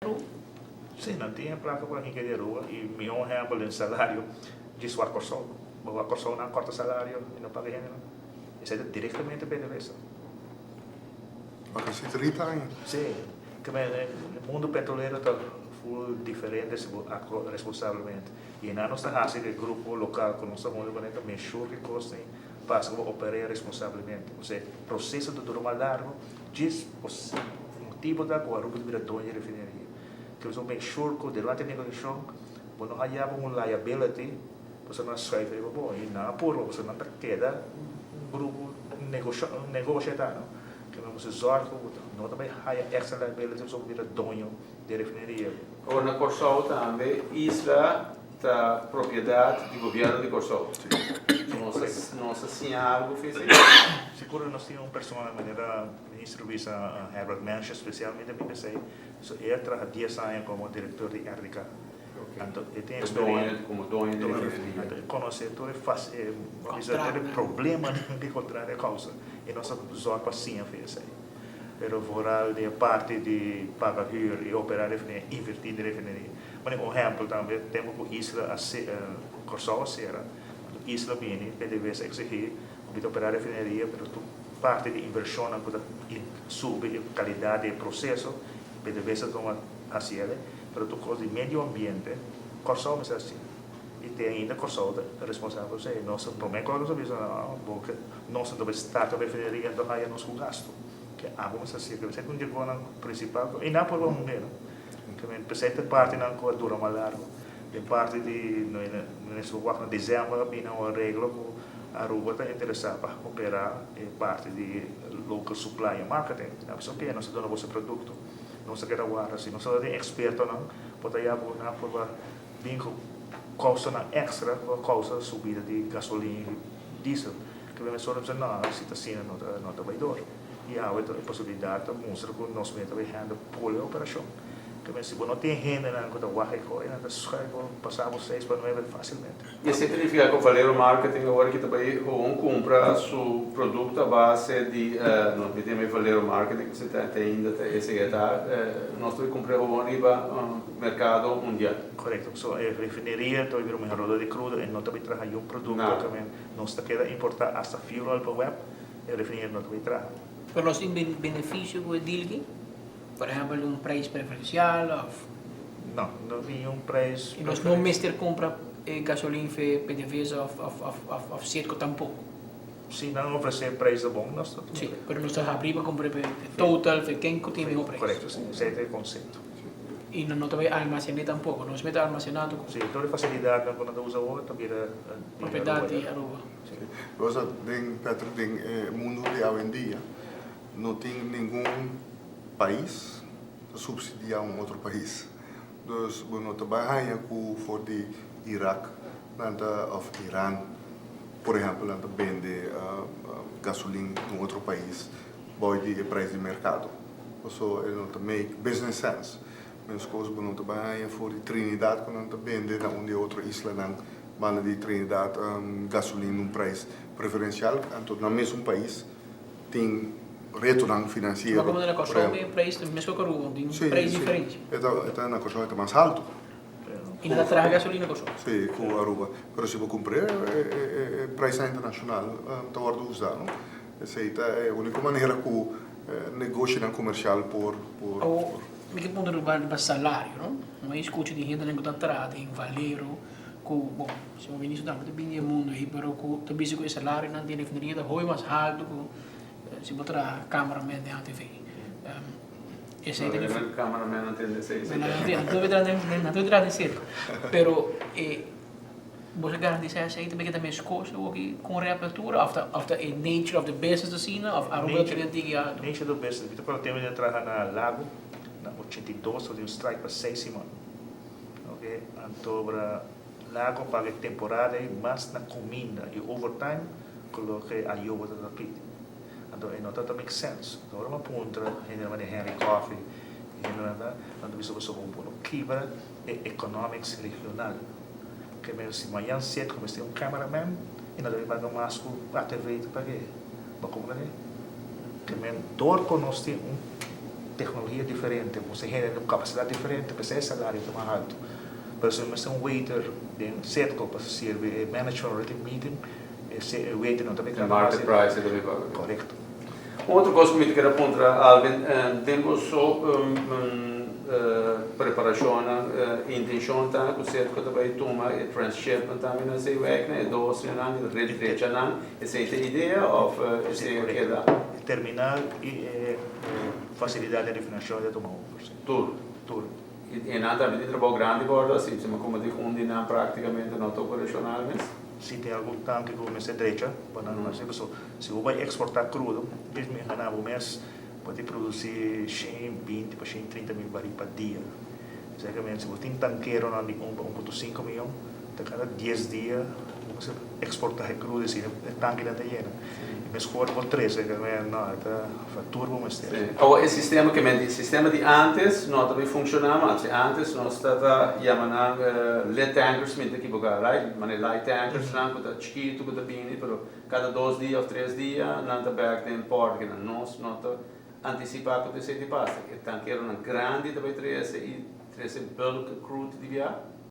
Aruba? Sí, nan tin e plaka pa hinka di Aruba i mihó ehèmpel den salario djis wak Kòrsou. Bo wak Kòrsou nan kòrta salario i no paga hendenan. Esei ta direktamente PDVSA. Pa kasi 30 aña. Sí, ke men e mundu petrolero ta ful diferente si bo aktua responsablemente. I nan nos ta hasi ku e grupo lokal ku nos ta huntu kuné ta make sure ku e kos tin pasa ku bo oper'é responsablemente. Osea e proseso ta dura mas largu djis motibu ta ku Aruba ta bira doño di refineria. Ke nos ta make sure ku durante e negosiashon bo no haya bo un liability pasobra nan a schuif riba bo i nan a purba pasobra nan ta keda un grupo un negoshi ta no. Ke nos mester zorg ku no ta bai haya extra liability pasobra bo bira doño di refineria. Awor na Kòrsou tambe Isla ta propiedat di gobièrnu di Kòrsou. Nos a siña algu fes ei. Sigur nos tin un persona manera Minister bisa Herbert Mensche spesialmente mi p'esei, so e a traha dies aña komo direktor di RDK. Anto e tin eksperensia. Komo doño di refineria. Anto e konosé tur e fas e tur e problemanan di kontrato a kousa i nos a zòrg pa siña fes ei. Pero vooral di e parti di paga huur y opera refineria, inverti den refineria. Mane un ehempel tambe, tempo cu Isla a Corsou a cera, anto Isla bini, PDVSA a exigi cu ta opera refineria, pero tur parti di inversionnan cu ta subi e calidad di e proceso, PDVSA tuma haciele, pero tur cos di medio ambiente, Corsou mester haci. Y te ainda Corsou ta responsabel pa esey. Nos prome cos nos a bisa, no, bo ke nos no ta bay start un refineria anto haya nos cu gasto. Ke abo mester haci, ke esey ta un di e cosnan principal cu y nan por hunde no. Ke men pesey ta partinan cu a dura mas largo. Den parti di nos wak na december a bini un areglo cu Aruba ta interesa pa opera e parti di local supply y marketing. Nan bisa ok, nos ta duna boso e producto. Nos ta keda warda si nos ta tin expertonan por ta yaba nan por Bin ku kostonan èkstra ku a kousa subida di gasolin i diesel. Ke Venezuela bisa no, si ta asina no ta no ta bai dor. I awe ta e posibilidat ta mustra ku nos mester bai hende pul e operashon. Ke men si bo no tin hendenan ku ta wak e koi nan ta schuif bo pasa bo seis pa nuebe fasilmente. I esei ta nifiká ku Valero Marketing awor aki ta bai gewoon kumpra su produkto a base di, no mi ta yama e Valero Marketing pasobra te ainda ta esei e ta, nos ta bai kumpra gewoon riba merkado mundial. Korekto. So e refineria ta bira un roda di krudo e no ta bai traha yun produkto tambe. Nos ta keda importá asta fuel oil pa web, e refineria no ta bai traha. Pero nos tin benefisio ku e deal aki? Por ehèmpel un preis preferensial òf? No, no tin un preis I nos no mester kumpra e gasolin fe PDVSA òf Citgo tampoko? Si nan ofresé preis ta bon, nos ta tuma. Sí, pero nos ta habrí pa kumpra fe Total, fe ken ku tin mihó preis. Korekto, sí. Esei ta e konsepto. I nan no ta bai almasené tampoko, nos mester almasená tur kos. Sí, tur e fasilidatnan ku nan ta usa awor ta bira di Aruba. Propiedat di Aruba. Sí. Rosa, den Petro, den e mundu di awendia no tin ningun pais ta supsidiá un otro pais. Dus bo no ta bai haña ku for di Irak nan ta òf Iran por ehèmpel nan ta bende gasolin na un otro pais bou di e prijs di merkado. Paso e no ta make business sense. Meskos bo no ta bai haña for di Trinidad ku nan ta bende na un di e otro islanan banda di Trinidad gasolin na un prijs preferensial. Anto na mesun pais tin retonan finansiero. Ma komo na Kòrsou e prijs ta meskos ku Aruba, tin prijs diferente. Si, e ta na Kòrsou e ta mas haltu. I nan ta traha gasolin na Kòrsou. Si, ku Aruba. Pero si bo kumpr'é e prijsnan internashonal ta wòrdu usá, no? Esei ta e úniko manera ku negoshinan komersial por. Awor, mi ke puntra riba salario, no? Mi a skucha di hendenan ku ta traha den Valero, ku, bon, señor ministro tambe ta bini di e mundu ei, pero ku ta bisa ku e salarionan den refineria ta hopi mas haltu ku si bo traha cameraman den ATV. Esei ta. No, cameraman no tende esei. No, nan ta traha den sirko. Pero e. Bo ta garantisa esei ta ta meskos awoki kon reapertura of ta of ta e nature of the business ta asina of Aruba ta tene tiki alto? Nature of the business, mi ta acorda tempo mi ta traha na Lago na 82 tabatin un strike pa seis siman ok anto ora Lago a paga e temporada ei mas na cuminda y overtime cu loke Ayoba ta pidi anto e no ta make sense anto ora mi a puntra hende manera Henry Coffey y hende nan ta nan ta bisa pasobra bo no kibra e economics regional. Ke men si mañan set ku mester un cameraman i no debe paga mas ku ATV ta pag'é. Bo comprende? Ke men dor ku nos tin un. teknologia diferente, bo mester hende ku kapasidat diferente, p'esei e salario ta mas haltu. Pero si bo mester un waiter den Citgo pa sirbi e management ora tin meeting, e waiter no ta bin E market price e ta bin paga. Korekto. Un otro kos ku mi ta kere puntra Alvin, den boso preparashonnan, intenshon ta ku Citgo ta bai tuma e transshipment tambe na Zeewijknan, e dosnan, e red drechanan, esei ta e idea òf esei a keda? E terminal i e fasilidat di refinashon ta tuma over, si. Tur? Tur. I nan tambe tin trabou grandi bordo asi, sima como di un di nan practicamente no ta operacional mes. Si tin algun tanke cu mester drecha pa nan no haci, pasobra si bo bay exporta crudo, dje mi gana bo mes bo tin produci 120 pa 130 mil baril pa dia. Exactamente, si bo tin tankeronan di un pa 1.5 miyon, ta kada 10 dia bo mester exporta e crudo y asina e tankenan ta yena. E meskor bo trece no, e ta fatur bo mester. Sí. Awor e sistema ke men di sistema di antes no ta bin funciona mas. Si antes nos ta ta yama nan lit tankers mi ta ekiboka right? Mane light tankers nan ku ta chikitu ku ta bini pero kada 2 dia of 3 dia nan ta bek den port kinan. Nos no ta anticipa ku ta esei di pasa. E tankeronan grandi ta bai trece y trece bulk crude di bia.